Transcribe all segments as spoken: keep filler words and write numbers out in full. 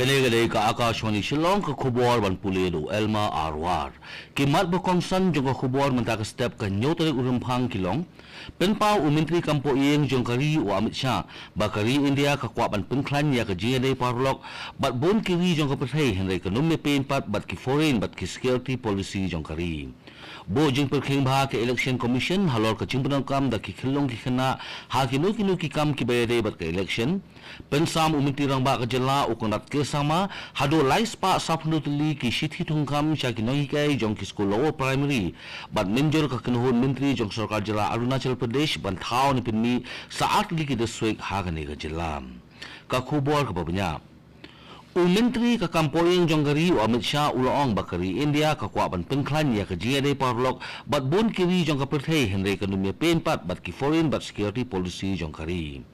Kane ka dei ka Akashvani Shillong, ka khubor ban pule da u Elma Arwar. Ki mat ba kongsan jong ka khubor mynta ka step, ka hynñiew tarik u Rymphang ki long: Pynpaw u Myntri kam poh ïing jong ka ri u Amit Shah ba ka ri India ka kwah ban pynkhlaiñ ïa ka jingïadei paralok bad bun ki ri jong ka pyrthei, hynrei kan ym ïapeit pat bad ki foreign bad ki security policy jong ka ri. Buh jingpyrkhing bha ka Election Commission halor ka jingpyndonkam da ki khyllung ki khynnah ha kino kino ki kam kiba ïadei bad ka election. Pynsam u Myntri Rangbah ka jylla u Conrad K Sangma haduh lai spah saphew tylli ki shithi thungkam sha ki nonghikai jong ki skul lower primary. Bad mynjur ka kynhun myntri jong sorkar jylla Arunachal Pradesh ban thaw ne pynmih sa ar tylli ki district ha kane ka jylla. Ka khubor kaba bniah. U Myntri ka kam poh ïing jong ka ri u Amit Shah u la ong ba ka ri India ka kwah ban pynkhlaiñ ïa ka jingïadei paralok bad bun ki ri jong ka pyrthei, hynrei kan ym ïapeit pat bad ki foreign bad security policy jong ka ri.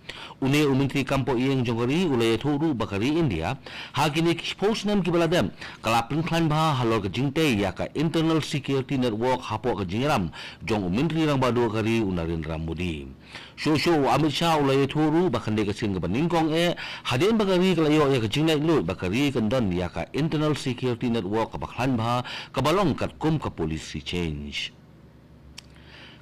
Une u Myntri kam poh ïing jong ka ri u la ïathuh ruh ba ka ri India ha kine ki shiphew snem kiba la dep ka la pynkhlaiñ bha halor ka jingtei ïa ka Internal Security Network hapoh ka jingïalam jong u Myntri Rangbah Duh ka ri u Narendra Modi. Shuh shuh u Amit Shah u la ïathuh ruh ba kan dei ka sien kaba nyngkong eh hadien ba ka ri ka la ïoh ïa ka jinglaitluid ba ka ri kan don ïa ka Internal Security Network kaba khlaiñ bha, kaba long katkum ka policy change.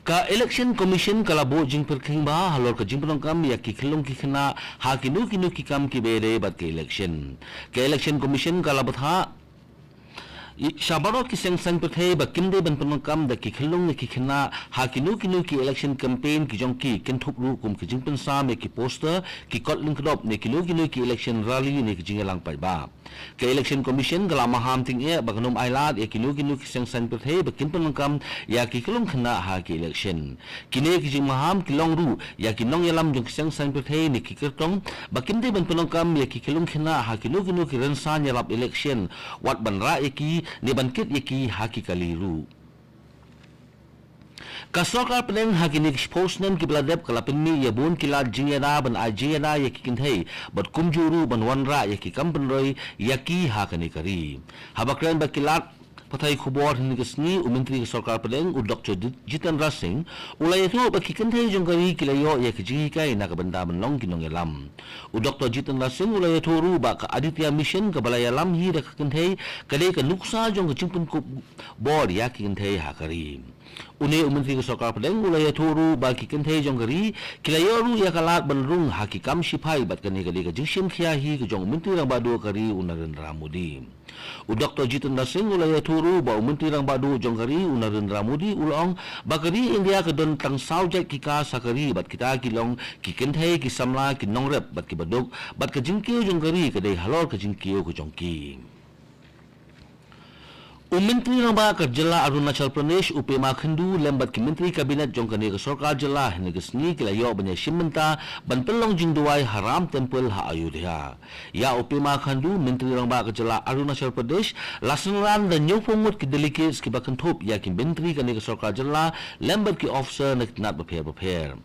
Ka Election Commission ka la buh jingpyrkhing bha halor ka jingpyndonkam ïa ki khyllung ki khynnah ha kino kino ki kam kiba ïadei bad ka election. Ka Election Commission ka la bthah sha baroh ki seng saiñ pyrthei ba kim dei ban pyndonkam da ki khyllung ne ki khynnah ha kino kino ki election campaign ki jong ki, kynthup ruh kum ka jingpynsam ïa ki poster, ki kot lyngkdop ne kino kino ki election rally ne ki jingïalang paidbah. Ka Election Commission ka la maham tyngeh ba kan ym ailad ïa kino kino ki seng saiñ pyrthei ba kin pyndonkam ïa ki khyllung khynnah ha ki election. Kine ki jingmaham ki long ruh ïa ki nongïalam jong ki seng saiñ pyrthei ne ki kyrtong ba kim dei ban pyndonkam ïa ki khyllung khynnah ha kino kino ki rynsan ïalap election, wat ban rah ïa ki ne ban kit ïa ki ha ki kali ruh. Ka sorkar pdeng ha kine ki shiphew snem kiba la dep ka la pynmih ïa bun ki lad jingïada ban ai jingïada ïa ki kynthei bad kumjuh ruh ban wanrah ïa ki kam pynroi ïa ki ha kane ka ri. Haba kren bad ki lad pathai khubor hynne ka sngi, u Myntri ka sorkar pdeng u Doktor Jit- Jitendra Singh u la ïathuh ba ki kynthei jong ka ri ki la ïoh ïa ka jinghikai na ka bynta ban long ki nongïalam. U Doktor Jitendra Singh u la ïathuh ruh ba ka Aditya Mission kaba la ïalam hi da ka kynthei ka dei ka nuksa jong ka jingpynkup bor ïa ki kynthei ha ka ri. Une u Myntri ka sorkar pdeng u la ïathuh ruh ba ki kynthei jong ka ri ki la ïoh ruh ïa ka lad ban rung ha ki kam shipai bad kane ka dei ka jingshim khia hi ka jong u Myntri Rangbah Duh ka ri u Narendra Modi. U Doktor Jitendra Singh u la ïathuh ruh ba u Myntri Rangbah Duh jong ka ri u Narendra Modi u la ong ba ka ri India ka don tang saw jait ki caste ha ka ri bad kita ki long ki kynthei, ki samla, ki nongrep bad ki baduk, bad ka jingkiew jong ka ri ka dei halor ka jingkiew ka jong ki. U Myntri Rangbah ka jylla Arunachal Pradesh u Pema Khandu lem bad ki Myntri Kabinet jong kane ka sorkar jylla hynne ka sngi ki la ïoh ban ïashim bynta ban pynlong jingduwai ha Ram Temple ha Ayodhya. Ïa u Pema Khandu, Myntri Rangbah ka jylla Arunachal Pradesh, la synran da hynñiewphew ngut ki delegates kiba kynthup ïa ki myntri kane ka sorkar jylla lem bad ki officer na ki tnat bapher bapher.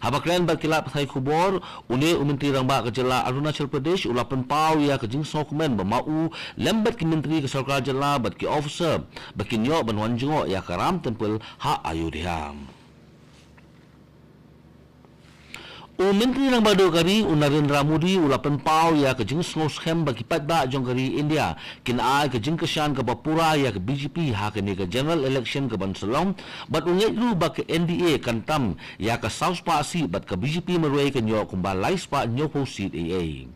Haba kren bad ki lad pathai khubor, une u Myntri Rangbah ka jylla Arunachal Pradesh u la pynpaw ïa ka jingsngewkmen ba ma u lem bad ki myntri ka sorkar jylla bad ki officer ba kin ïoh ban wan jngoh ïa ka Ram Temple ha Ayodhya. U Myntri Rangbah Duh ka ri u Narendra Modi u la pynpaw ïa ka jingsngewskhem ba ki paidbah jong ka ri India kin ai ka jingkyrshan kaba pura ïa ka B J P ha kane ka general election kaban sa long, bad u ngeit ruh ba ka N D A kan tam ïa ka saw spah seat bad ka B J P marwei kan ïoh kumba lai spah hynñiewphew seat ei ei.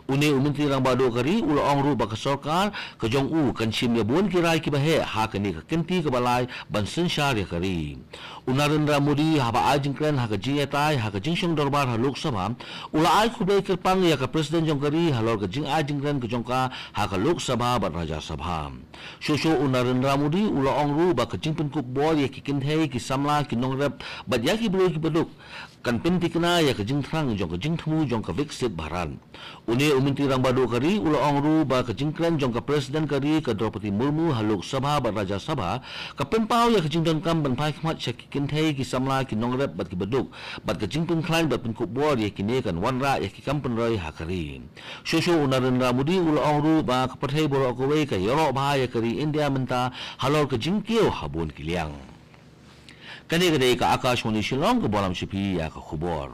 Une u Myntri Rangbah Duh ka ri u la ong ruh ba ka sorkar ka jong u kan shim ïa bun ki rai kiba heh ha kane ka kynti kaba lai ban synshar ïa ka ri. U Narendra Modi haba ai jingkren ha ka jingïatai ha ka jingshong dorbar ha Lok Sabha, u la ai khublei kyrpang ïa ka President jong ka ri halor ka jingai jingkren ka jong ka ha ka Lok Sabha bad Rajya Sabha. Shuh shuh u Narendra Modi u la ong ruh ba ka jingpynkup bor ïa ki kynthei, ki samla, ki nongrep bad ïa ki briew ki baduk kan pynthikna ïa ka jingthrang jong ka jingthmu jong ka Viksit Bharat. Une u Myntri Rangbah Duh ka ri u la ong ruh ba ka jingkren jong ka President ka ri ka Droupadi Murmu ha Lok Sabha bad Rajya Sabha ka pynpaw ïa ka jingdonkam ban phai khmat sha ki kynthei, ki samla, ki nongrep bad ki baduk, bad ka jingpynkhlaiñ bad pynkup bor ïa kine kan wanrah ïa ki kam pynroi ha ka ri. Shuh shuh u Narendra Modi u la ong ruh ba ka pyrthei baroh kawei ka ïaroh bha ïa ka ri India mynta halor ka jingkiew ha bun ki liang. Kane ka dei ka Akashvani Shillong kaba lam sha phi ïa ka khubor.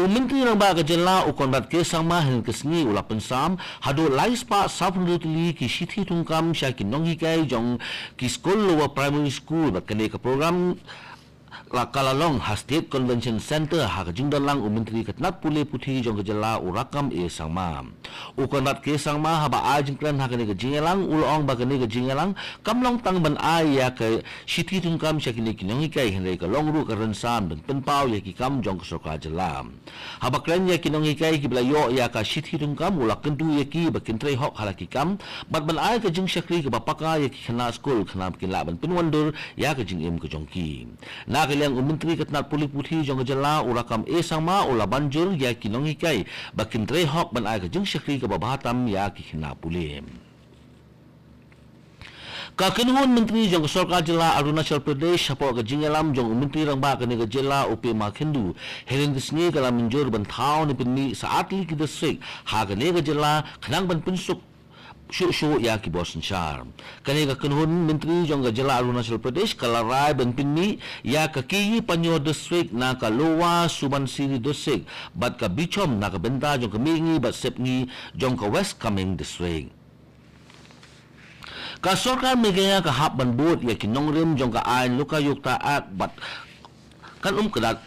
U Myntri Rangbah ka jylla u Conrad K Sangma hynne ka sngi u la pynsam haduh lai spah saw phew tylli ki shithi thungkam sha ki nonghikai jong ki skul Lower Primary School bad kane ka program la ka la long ha State Convention Centre ha ka jingdon lang u Myntri ka tnat pule puthi jong ka jylla u Rakkam A Sangma. U Conrad K Sangma haba ai jingkren ha kane ka jingïalang u la ong ba kane ka jingïalang kam long tang ban ai ïa ka shithi thungkam sha kine ki nonghikai hynrei ka long ruh ka rynsan ban pynpaw ïa ki kam jong ka sorkar jylla. Haba kren ïa ki nonghikai kiba la ïoh ïa ka shithi thungkam u la kyntu ïa ki ba kin trei hok ha la ki kam bad ban ai ka jingshakri kaba paka ïa ki khynnah skul khnang ba kin lah ban pynwandur ïa ka jingim ka jong ki. Na ka liang u Myntri ka tnat pule puthi jong ka jylla u Rakkam A Sangma u la ban jur ïa ki nonghikai ba kin trei hok ban ai ka jingshakri kaba bha tam ïa ki khynnah pule. Ka kynhun myntri jong ka sorkar jylla Arunachal Pradesh hapoh ka jingïalam jong u Myntri Rangbah kane ka jylla u Pema Khandu hynne ka sngi ka la mynjur ban thaw ne pynmih sa artylli ki district ha kane ka jylla khnang ban pynsuk shuh shuh ïa ki bor synshar. Kane ka kynhun myntri jong ka jylla Arunachal Pradesh ka la rai ban pynmih ïa ka Keyi Panyor district na ka Lower Subansiri district bad ka Bichom na ka bynta jong ka Mihngi bad Sepngi jong ka West Kameng district. Ka sorkar Meghalaya ka hap ban bud ïa ki nongrim jong ka aiñ Lokayukta Act bad kan ym kdat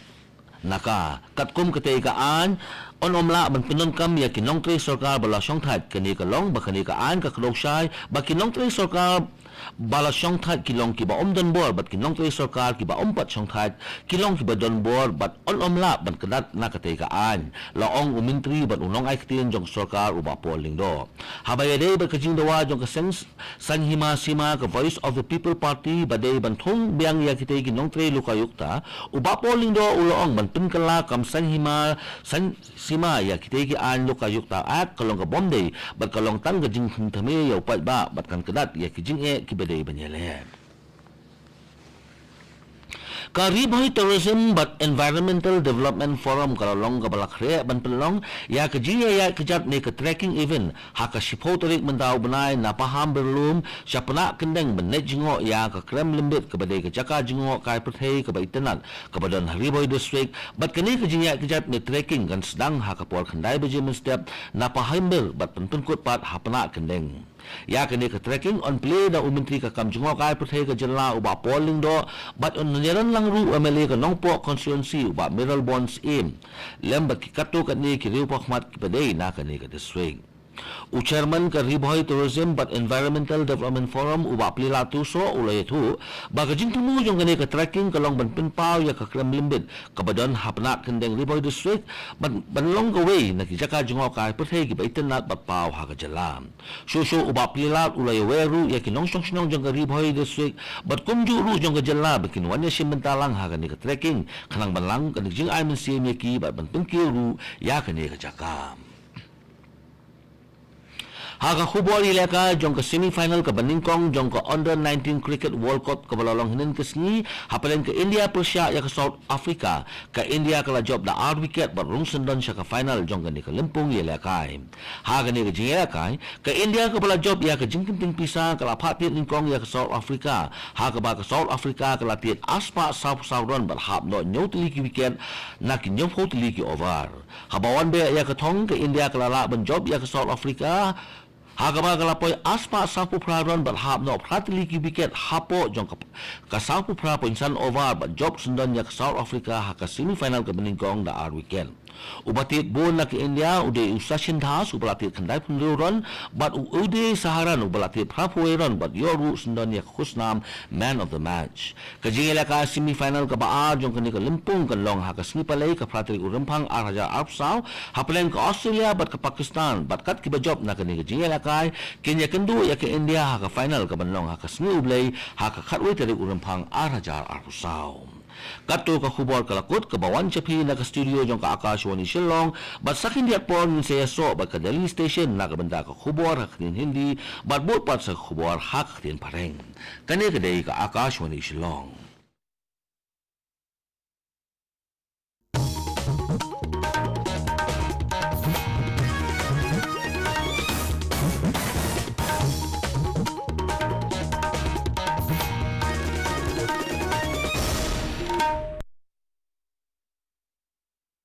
na ka. Katkum katei ka aiñ yn ym lah ban pyndonkam ïa ki nongtrei sorkar ba la shongthait. Kane ka long ba kane ka aiñ ka kdew shai ba ki nongtrei sorkar ba la shongthait ki long kiba ym don bor bad ki nongtrei sorkar kiba ym pat shongthait ki long kiba don bor bad yn ym lah ban kdat na katei ka aiñ, la ong u myntri bad u nongai ktien jong ka sorkar u Bah Paul Lyngdoh. Haba ïadei bad ka jingdawa jong ka seng Saiñ Hima Sima ka Voice of the People Party ba dei ban thung biang ïa kitei ki nongtrei Lokayukta, u Bah Paul Lyngdoh u la ong ban pynkylla kam Saiñ Hima Saiñ Sima ïa kitei ki aiñ Lokayukta Act ka long ka bym dei bad ka long tang ka jingthymmai ïa u paidbah bad kan kdat ïa ki jingeh kiba dei ban ïaleh. Ka Ri Bhoi Tourism bad Environmental Development Forum ka la long kaba la khreh ban pynlong ïa ka jingïaid kjat ne ka trekking event ha ka shiphew tarik mynta u bnai na Pahampyrlum sha Pnah Kyndeng ban leit jngoh ïa ka Krem Lymbit kaba dei ka jaka jngoh kai pyrthei kaba itynnad kaba don ha Ri Bhoi District bad kane ka jingïaid kjat ne trekking kan sdang ha ka por khyndai baje mynstep na Pahampyr bad pynpynkut pat ha Pnah Kyndeng. Ïa kane ka trekking yn plie da u myntri ka kam jngoh kai pyrthei ka jylla u Bah Paul Lyngdoh bad yn ïaran lang ruh u M L A ka Nongpoh constituency u Bah Mayralborn Syiem lem bad ki katto katne ki riewpakhmat kiba dei na kane ka district. U chairman ka Ri Bhoi Tourism bad Environmental Development Forum u Bah Plielad Tiewsoh u la ïathuh ba ka jingthmu jong kane ka trekking ka long ban pynpaw ïa ka Krem Lymbit kaba don ha Pnah Kyndeng Ri Bhoi District bad ban long kawei na ki jaka jngoh kai pyrthei kiba itynnad bad paw ha ka jylla. Shuh shuh u Bah Plielad u la ïawer ruh ïa ki nongshong shnong jong ka Ri Bhoi District bad kumjuh ruh jong ka jylla ba kin wan ïashim bynta lang ha kane ka trekking khnang ban long kane ka jingai mynsiem ïa ki bad ban pynkiew ruh ïa kane ka jaka. Ha ka khubor ïalehkai jong ka semi final kaba nyngkong jong ka Under nineteen Cricket World Cup kaba la long hynne ka sngi hapdeng ka India pyrshah ïa ka South Africa, ka India ka la jop da ar wicket bad rung syndon sha ka final jong kane ka lympung ïalehkai. Ha kane ka jingïalehkai, ka India kaba la jop ïa ka jingkynting pisa ka la phah tied nyngkong ïa ka South Africa, ha kaba ka South Africa ka la tied arspah sawphew saw run bad hap noh hynñiew tylli ki wicket na ki hynñiewphew tylli ki over. Haba wan beh ïa ka thong, ka India ka la lah ban jop ïa ka South Africa, ha kaba ka la poi arspah sawphew phra run bad hap noh phra tylli ki wicket hapoh jong ka, ka sawphew phra point san over bad jop syndon ïa ka South Africa ha ka semi final kaba nyngkong da ar wicket. Uba tied bun na ka India u dei u Sachin Das uba la tied khyndaiphew hynriew run bad u Uday Saharan uba la tied phraphew wei run bad ïoh ruh syndon ïa ka khusnam man of the match. Ka jingïalehkai semi final kaba ar jong kane ka lympung kan long ha ka sngi Palei ka phra tarik u Rymphang ar hajar arphew saw hapdeng ka Australia bad ka Pakistan bad kat kiba jop na kane ka jingïalehkai kin ïakynduh ïa ka India ha ka final kaban long ha ka sngi U Blei ha ka khatwei tarik u Rymphang ar hajar arphew saw. Katto ka khubor ka la kut kaba wan sha phi na ka studio jong ka Akashvani Shillong bad sa khyndiat por ngin sa ïasoh bad ka Delhi Station na ka bynta ka khubor ha ka ktien Hindi bad bud pat sa ka khubor ha ka ktien Phareng. Kane ka dei ka Akashvani Shillong.